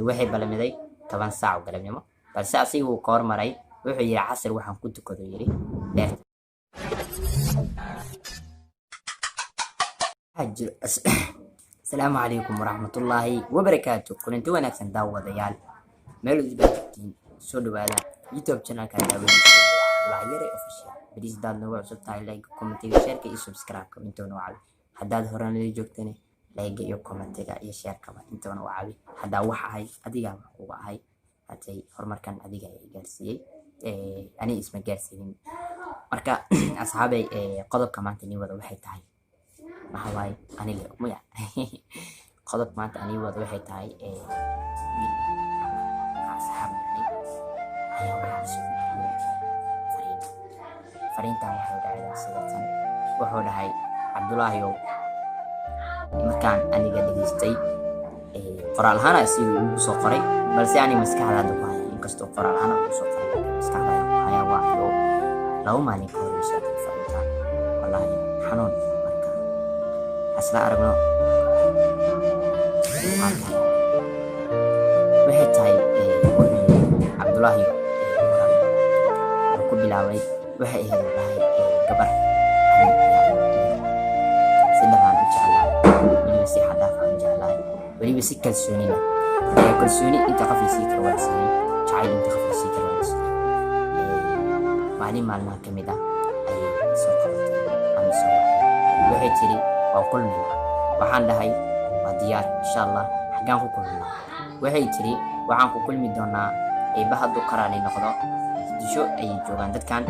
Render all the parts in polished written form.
Waxay balamiday 10 saac oo galabnimo, balse asiga uu ka hormaray. Wuxuu yidhi, "Casir waxaan ku tukado," yidhi, "beerta." Asalaamu calaykum waraxmatullaahi wabarakaatu. Kulanti wanaagsan, daawadayaal, meel walba joogtiin, soo dhawaada YouTube channelka daawanaysa, Abdullahi Official. Please, hadaad noogu cusub tahay, like, commentiga, shareka iyo subscribe-ka intoona u caawi. Haddaad horena la joogtana, like iyo commentiga iyo sharekaba intoona u caawi. Haddaa wax ahay, adigaa wax kuga ahay. Hatay horumarkan adiga ayaa i gaarsiiyey, aniga isma gaarsiinin. Marka asxaabay, qodobka maanta nii wada waxay tahay, maxaa waaye? Anile maya, qodobka maanta anii wada waxay tahay wiil ama asxaab nacnay ayaa waxaa soo gudbiyey fariin. Fariintan waxay dhacdaa sidatan. Wuxuu dhahay, "Cabdulaahiyow," markaan aniga dhageystay, qoraal ahaan asiga ugu soo qoray, balse ani maskaxda hadda ku haya. Inkastoo qoraal ahaan ugu soo qoray, laakiin maskaxda ayaan ku haya. Waa iyo 2 maalin ka hor soo diray fariintan. Wallaahi xanuun. Marka hasla aragno muuqaalkan. Waxay tahay, wuxuu yiri, "Cabdulaahi, walaal," wuxuu ku bilaabay, waxay ahayd, uu dhahay, gabar ani si dhabaan u jeclahay, weliba si xad dhaaf aan u jeclahay, weliba si kalsooni leh. Kalsooni inta qof la sii karo waa la siiyey, jacayl inta qof la sii karo waa la siiyey. Maalin maalmaha ka mid ah ayay soo qabatay ama soo wacday. Waxay tiri, 'Waa kulminaa.' Waxaan dhahay, 'Waa diyaar, insha Allah. Xaggaan ku kulminaa?' Waxay tiri, 'Waxaan ku kulmi doonaa, eebba hadduu karaali noqdo.' Muqdisho ayay joogaan dadkan,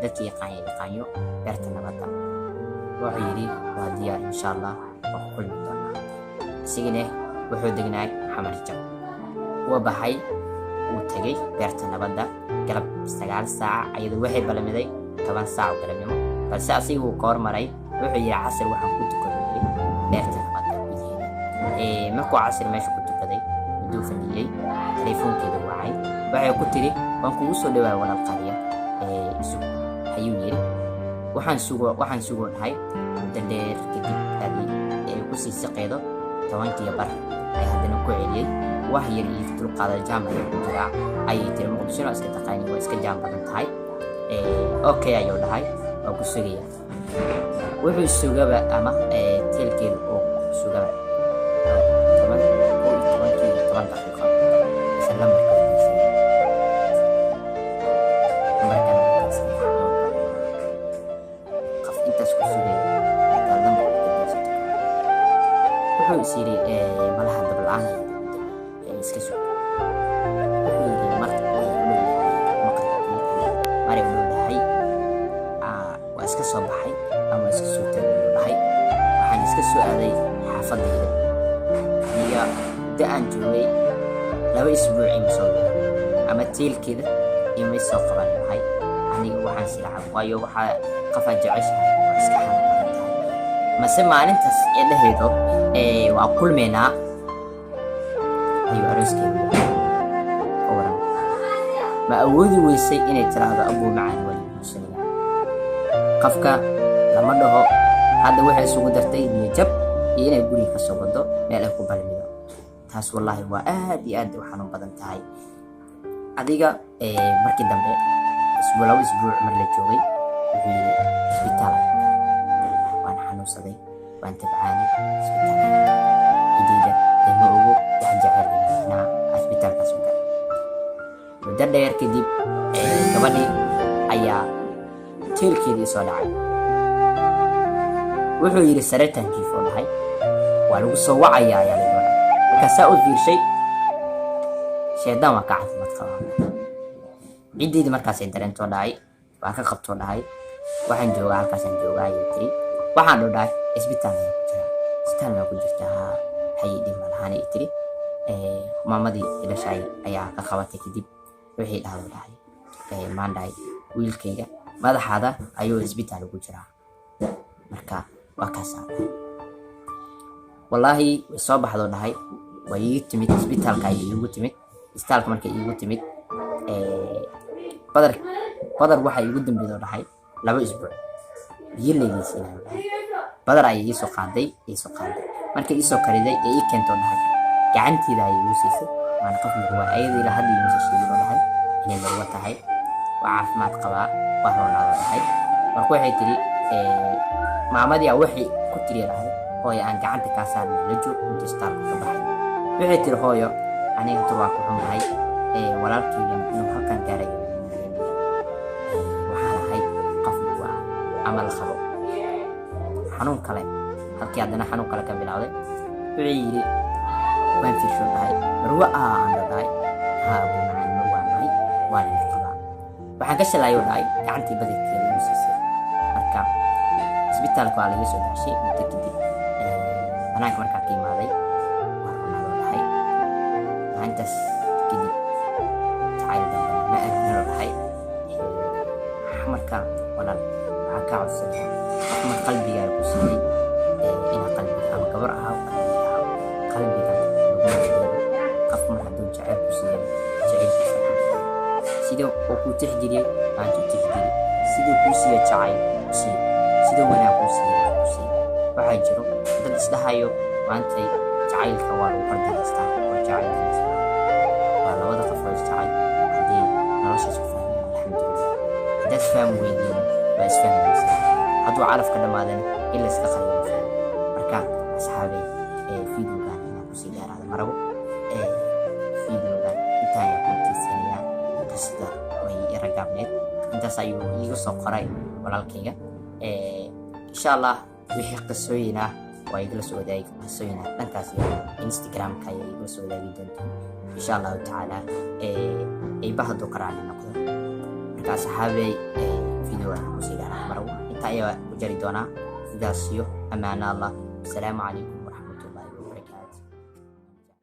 dadka yaqaanya yaqaanyo Beerta Nabadda." Wuxuu yidhi, "Waa diyaar, insha Allah waa ku kulmi doonaa." Isigana wuxuu degnaay Xamar Jab. Wuu baxay, wuu tegay Beerta Nabadda galab 9 saac, ayadoo waxay balamiday 10 saac oo galabnimo, balse asiga wuu ka hormaray. Wuxuu yidhi, "Casir waxaan ku tukaday," yidhi, "beerta nabadda gudaheeda." Markuu casir meesha ku tukaday, mudduu fadhiyey, telefoonkeeda wacay. Waxay ku tiri, "Waan kugu soo dhawaay, walaal qaliya, isug," ayuu yidhi. Waxaan sugoo dhahay muddo dheer kadib, adi ee kusii siqeedo 10-kii bar ay haddana ku celiyey. "Wax yar iyo dulqaada, jaam ayaa ku jiraa," ayay tiri. Muqdishona iska taqaani, waa iska jaam badan tahay. "Okay," ayuu dhahay, "waa ku sugaya." Wuxuu sugaba ama teelkeeda oo sugaba 10, 11-kii iyo 10 daqiiqo, isla lambarka weydiisay. Lambarkan markaas xanuun badan, qof intaas ku sugaya hadaad lambarka ka daysato. Wuxuu is yidhi, "Malaha dab la-aan ayaa iska sug." Wuxuu yidhi, mar ay u dhowdahay maqribkii, maray u dhowdahay, waa iska soo baxay ama waa iska soo tagay, uu dhahay. Waxaan iska soo aaday xaafadayda. Aniga muddo aan joogay 2 isbuuc ima soo bixin ama teelkeeda imay soo qaban, dhahay. Aniga waxaan silacab, waayo waxaa qofaa jeceshahay waa iska xanuun badan tahay. Mase maalintaas ee dhahaydo waa kulmaynaa ayuu arooskeedu ka waran. Ma awoodi weysay inay tiraahdo, "Abuu macaan, waa guursanaya"? Qofka lama dhaho. Hadda waxay isugu dartay niyajab iyo inay guriga kasoo wado meel ay ku balmido. Taas wallaahi waa aad iyo aad u xanuun badan tahay. Adiga markii dambe, isbuuc, 2 isbuuc mar la joogay, wuxuu yidhi, "Isbitaal waan xanuunsaday, waan tabcaanay, isbitaal cideyda lama ogo, wax jecel inaa isbitaalkaas u galay." Muddo dheer kadib, gabadhii ayaa teelkeedii soo dhacay. Wuxuu yidhi, "Sariirtan jiif," oo dhahay, "waa lagu soo wacayaa," ayaa lagu dhahay. Markaasaa u fiirshay, sheedaan waa ka caafimaad qabaa. Ciddeydii markaasay dareentoo dhahay, waa ka qabtoo dhahay, "Waxaan joogaa halkaasaan joogaa," ayay tiri. "Waxaan dhoo," dhahay, "isbitaal ayaan ku jiraa." "Isbitaal maa ku jirtaa? Haa." "Hay, dhib ma lahaan," ay tiri. Maamadii dhashay ayaa ka qabatay. Kadib wixii dhahdo dhahay, maan dhahay, "Wiilkayga madaxaada ayuu isbitaal ugu jiraa." Marka waa kaasaa dhahay. Wallaahi way soo baxdoo dhahay, way ii timid isbitaalka, ayay iigu timid isbitaalka. Markay iigu timid, Badar, Badar waxaa iigu dambeydoo dhahay 2 isbuuc biyo laydin siinayo. Dhahay, badar ayay iisoo qaaday. Markay iisoo kariday ee ii keentoo dhahay, gacanteeda ayay igu siisay. Waana qof marwa, ayadii la hadli mase sheegin oo dhahay inay marwo tahay. Waa caafimaad qabaa, waa roonaado dhahay. Marka waxay tiri maamadii a waxay ku tiri dhahay, "Hooyo, aan gacanta kaa saarnay, la joog inta isbitaalka ka baxay." Waxay tiri, "Hooyo, aniga tur waa ku xumahay, walaalkaygan inuu halkan gaarayo. Waxaan ahay qof marwo ah ama la qabo." Xanuun kale halkii haddana xanuun kale ka bilowday. Wuxuu yidhi, waan fiirsho dhahay, "Marwo ah?" Aan dhahay, "Haa, abu macaan, marwaan ahay, waan idin qabaa." Waxaan ka shalaayuu dhahay gacantii badankeeda igu siisay. Marka isbitaalka waa laga soo baxshay muddo kadib. Banaanka markaa ka imaaday waa runaadoo dhahay. Maalintaas kadib jacayl dambe ma aamino dhahay. Marka walaal, waxaan kaa codsanaya, qof mar qalbigaaga ku siiyey inaa qalbiga, ama gabar ahaa ama wiil ahaa, qalbiga laguma adeego. Qof mar hadduu jacayl ku siiyey, jacaylkiisa ku dadaalo. Sidii uu kuu tixgeliyey maanta u tixgeli, siduu kuu siiyo jacayl u siiyo, siduu wanaag kuu siiyo ku siiyo. Waxaa jiro dad isdhahayo maantay jacaylka waa lagu qardaraystaa oo jacayl danaystaa. Waa labada qof oo isjacayl, haddii noloshaas ku fahmaan, alxamdulilah. Haddaad isfahmi weydiin, waa isfahmaysaa. Hadduu calafka dhammaadana in la iska qariyo ma fahmo. Marka asxaabay, videogan inaan kusii dheeraada marabo. Videogan intaa ayaa ku tiisanayaa. Qisada way yara gaabneed, intaas ayuu iiga soo qoray walaalkayga. Insha Allah wixii qisooyin ah waa igala soo wadaagi, qisooyin ah dhankaas iyo Instagramka ayaa igala soo wadaagi doontaan, insha Allahu tacaala, ayba hadduu karaali noqdo. Marka asxaabey, videogan kusii dheeraada marabo, intaa ayaa ku jari doonaa. Sidaas iyo amaano Allah. Asalaamu calaykum.